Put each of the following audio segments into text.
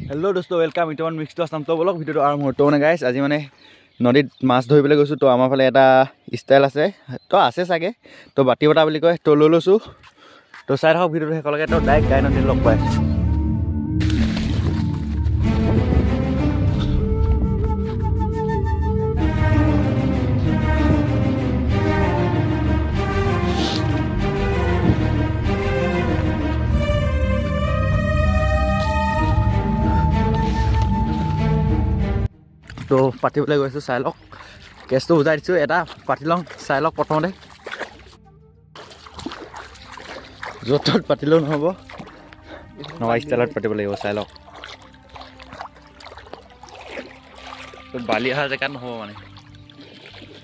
Hello' দোস্ত, welcome ইটমান mix two Assam. তো বলক, ভিডিঅ'টো আৰম্ভ কৰোঁ। তো মানে গাইছ, আজি মানে নদীত মাছ ধৰিবলৈ গৈছোঁ। তো আমাৰ ফালে এটা ষ্টাইল আছে, তো আছে চাগে, তো বাতি বটা বুলি কয়। তো লৈ লৈছোঁ, তো চাই থাকক ভিডিঅ'টো শেষলৈকে। তো ডাইৰেক্ট গাই নদীত লগ পাই আছোঁ। তো পাতিবলৈ গৈছোঁ, চাই লওক। কেছটো বুজাই দিছোঁ, এটা পাতি লওঁ, চাই লওক। প্ৰথমতে য'ত ত'ত পাতিলেও নহ'ব, নগা ষ্টাইলত পাতিব লাগিব, চাই লওক। তো বালি অহা জেগাত নহ'ব, মানে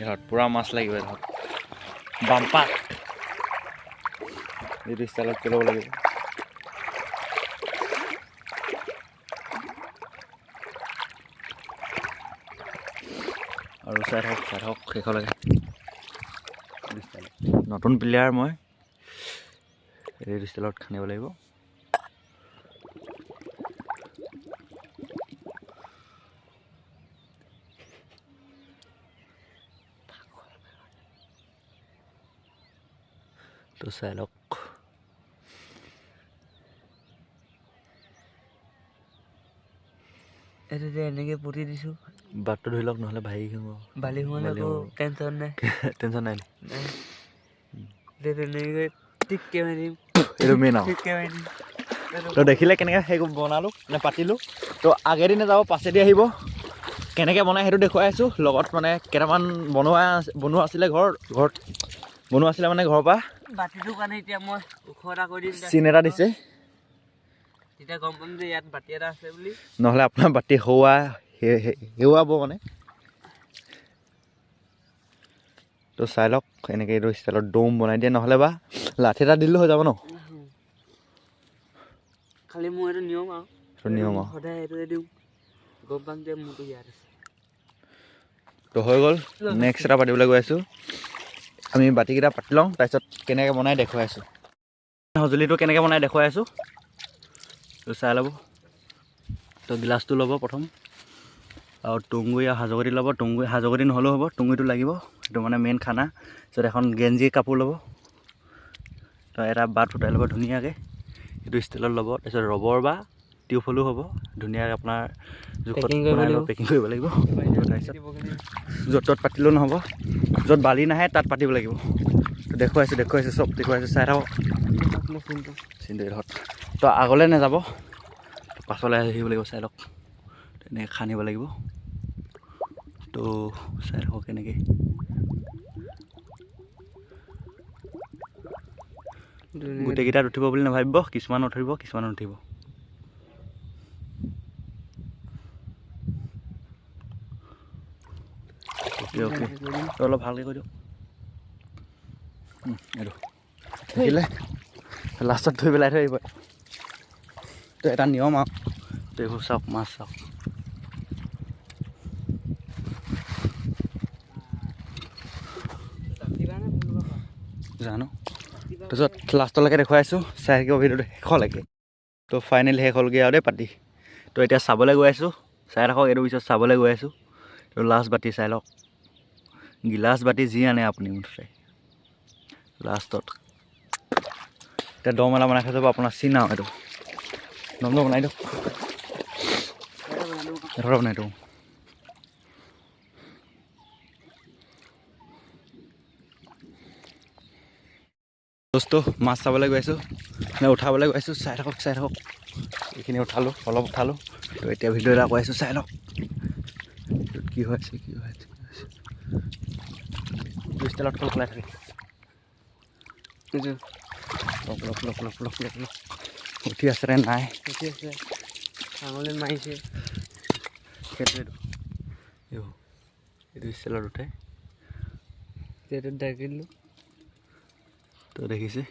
ইহঁত পূৰা মাছ লাগিব, ইহঁত বাম্পাত এইটো ষ্টাইলত কৰি ল'ব লাগিব। আৰু চাই থাকক, চাই থাকক শেষলৈকে। নতুন প্লেয়াৰ মই, এইটো ষ্টাইলত খান্দিব লাগিব। তো চাই লওক। এইটো যে এনেকৈ পুতি দিছোঁ। বাটটো ধৰি লওক, নহ'লে ভাহি সোমাব। বালি সোমালে বালি আকৌ সোমাব। টেনচন নাই। টেনশ্যন নাই। নাই। এতিয়া তেনেকৈ টিককে মাৰি দিম। এইটো মেইন আৰু। টিককে মাৰি দিম। তো দেখিলে কেনেকৈ সেই বনালোঁ মানে পাতিলোঁ। তো আগেদি নাযাব, পাছেদি আহিব। কেনেকৈ বনাই সেইটো দেখুৱাই আছোঁ। লগত মানে কেইটামান বনোৱা আছিলে, ঘৰত বনোৱা আছিলে, মানে ঘৰৰ পৰা। বাতিটোৰ কাৰণে এতিয়া মই ওখ এটা কৰি দিম। চিন এটা দিছে। তেতিয়া গম পাম যে ইয়াত বাতি এটা আছে বুলি। নহ'লে আপোনাৰ বাতি হেৰুৱাব মানে। তো চাই লওক, এনেকৈ এইটো ষ্টাইলত দম বনাই দিয়ে, নহ'লে বা লাঠি এটা দিলেও হৈ যাব ন। খালি মোৰ এইটো নিয়ম আৰু। এইটো নিয়ম আৰু। সদায় এইটোৱে দিওঁ, গম পাম যে মোৰটো ইয়াত আছে। তো হৈ গ'ল, নেক্সট এটা পাতিবলৈ গৈ আছোঁ। আমি বাতিকেইটা পাতি লওঁ, তাৰপিছত কেনেকৈ বনাই দেখুৱাই আছোঁ। সঁজুলিটো কেনেকৈ বনাই দেখুৱাই আছোঁ, তো চাই ল'ব। তো গিলাচটো ল'ব প্ৰথম, আৰু তুঁহগুৰি আৰু সাজুগুটি ল'ব। তুঁহগুৰি সাজুগুটি নহ'লেও হ'ব, তুঁহগুৰিটো লাগিব, সেইটো মানে মেইন খানা। তাৰপিছত এখন গেঞ্জি কাপোৰ ল'ব, তো এটা বাট ফুটাই ল'ব ধুনীয়াকৈ, সেইটো ষ্টাইলত ল'ব। তাৰপিছত ৰবৰ বা টিউব হ'লেও হ'ব, ধুনীয়াকৈ আপোনাৰ জোখত পেকিং কৰিব বনাই ল'ব। লাগিব। পেকিং কৰিব লাগিব। তাৰপিছত য'ত ত'ত পাতিলেও নহ'ব, য'ত বালি নাহে তাত পাতিব লাগিব। তো দেখুৱাইছোঁ, দেখুৱাইছোঁ, চব দেখুৱাইছোঁ, চাই থাকক। চিনটো এইডোখৰত, তো আগলৈ নাযাব, পাছলৈ আহিব লাগিব। চাই লওক, তেনেকৈ খান্দিব লাগিব। তো চাই থাকক কেনেকৈ। গোটেইকেইটাত উঠিব বুলি নাভাবিব, কিছুমান উঠিব, কিছুমান নুঠিব। অ'কে অ'কে, তো অলপ ভালকৈ কৈ দিয়ক। এইটো দেখিলে লাষ্টত ধুই পেলাই থৈ আহিব। তো এটা নিয়ম আৰু। তো এইবোৰ চাওক, মাছ চাওক। জানো, তাৰপিছত লাষ্টলৈকে দেখুৱাই আছোঁ, চাই থাকিব ভিডিঅ'টো শেষলৈকে। তো ফাইনেলি শেষ হ'লগৈ আৰু দেই পাতি। তো এতিয়া চাবলৈ গৈ আছোঁ, চাই থাকক। এইটো পিছত চাবলৈ গৈ আছোঁ। তো লাষ্ট বাতি চাই লওক, গিলাচ বাতি যি আনে আপুনি মুঠতে লাষ্টত। এতিয়া দম এটা বনাই থৈ যাব আপোনাৰ চিন আৰু। এইটো দমটো বনাই দিয়ক, এইটো বনাই দিওঁ। দোস্ত, মাছ চাবলৈ গৈ আছোঁ, মানে উঠাবলৈ গৈ আছোঁ, চাই থাকক, চাই থাকক। এইখিনি উঠালোঁ, অলপ উঠালোঁ। তো এতিয়া ভিডিঅ' এটা কৈ আছোঁ, চাই লওক এইটোত কি হৈ আছে, কি হৈ আছে, কি হৈ আছে। ষ্টাইলত খোল খলাই থাকে। লক লক লক লক লক লক লক, উঠি আছে নে নাই? উঠি আছে, আঙুলিত মাৰিছে। সেইটোৱেতো, এইটো ষ্টাইলত উঠে। এইটোত ডাকি দিলোঁ। তো দেখিছে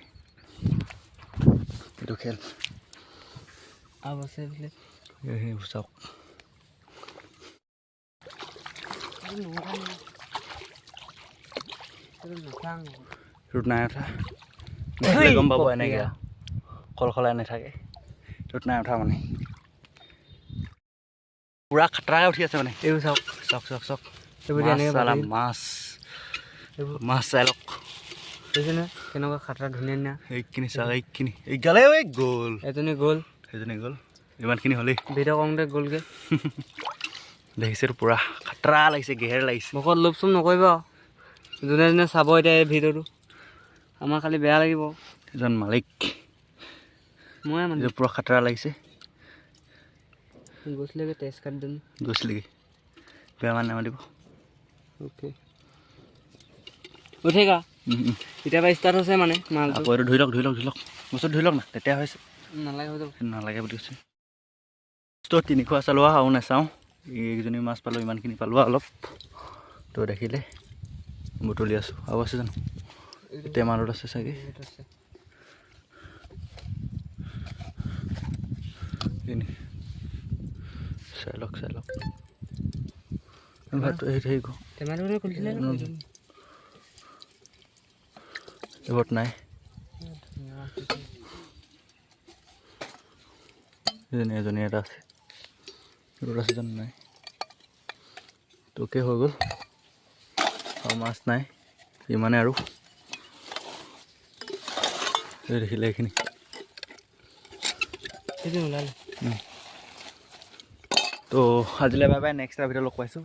এইটো খেল। আৰু আছে এইফালে। সেইবোৰ চাওক। এইটোত নাই উঠা, দেখিলে গম পাব। এনেকৈ আৰু খলখলাই নাথাকে, এইটোত নাই উঠা মানে। পূৰা খাতৰাই উঠি আছে মানে। এইবোৰ চাওক। চাওক, চাওক, চাওক। এইবোৰ মাছ এনেকৈ চালা বাতি। মাছ। এইবোৰ। মাছ চাই লওক। দেখিছেনে, কেনেকুৱা খাতৰা, ধুনীয়া ধুনীয়া। এইখিনি চাওক, এইখিনি, এই গালে, ঐ গ'ল। এজনী গ'ল। সেইজনী গ'ল, ইমানখিনি হ'লেই। ভিডিঅ' কৰোঁতে গ'লগৈ। দেখিছে, পূৰা খাতৰা লাগিছে, গেহেৰ লাগিছে। মুখত লোভ চোভ নকৰিব আৰু। যোনে যোনে চাব এতিয়া এই ভিডিঅ'টো, আমাৰ খালি বেয়া লাগিব। এজন মালিক। ময়ে মানে। এইটো পূৰা খাতৰা লাগিছে। গৈছিলেগৈ তেজ কাট দিম। গৈছিলেগৈ, বেয়া মান নামাতিব। অ'কে, উঠেগা। এতিয়াৰ পৰা ষ্টাৰ্ট হৈছে মানে মালটো। আকৌ এইটো ধুই লওক, ধুই লওক, ধুই লওক, বস্তুটো ধুই লওক না, তেতিয়া হৈছে। নালাগে, হৈ যাব। নালাগে বুলি কৈছে। তো তিনিখোৱা চালোৱা আৰু নাচাওঁ। এইকেইজনী মাছ পালোঁ, ইমানখিনি পালোঁ অলপ। তো দেখিলে, বুটলি আছোঁ। আৰু আছে জানো? টেমালত আছে চাগে। এইটো আছে। এইখিনি চাই লওক, চাই লওক। ভাতটো হেৰি হেৰি কৰোঁ। টেমাটো খুলিছিলে। এইবোৰত নাই। এজনী এজনী এটা আছে, এইবোৰত আছে জানো? নাই। তোকে হৈ গ'ল, আৰু মাছ নাই, ইমানে আৰু। এই দেখিলে এইখিনি। সেইটো ওলালে। তো আজিলৈ বাই বাই, নেক্সট এটা ভিডিঅ' লগ পাইছোঁ।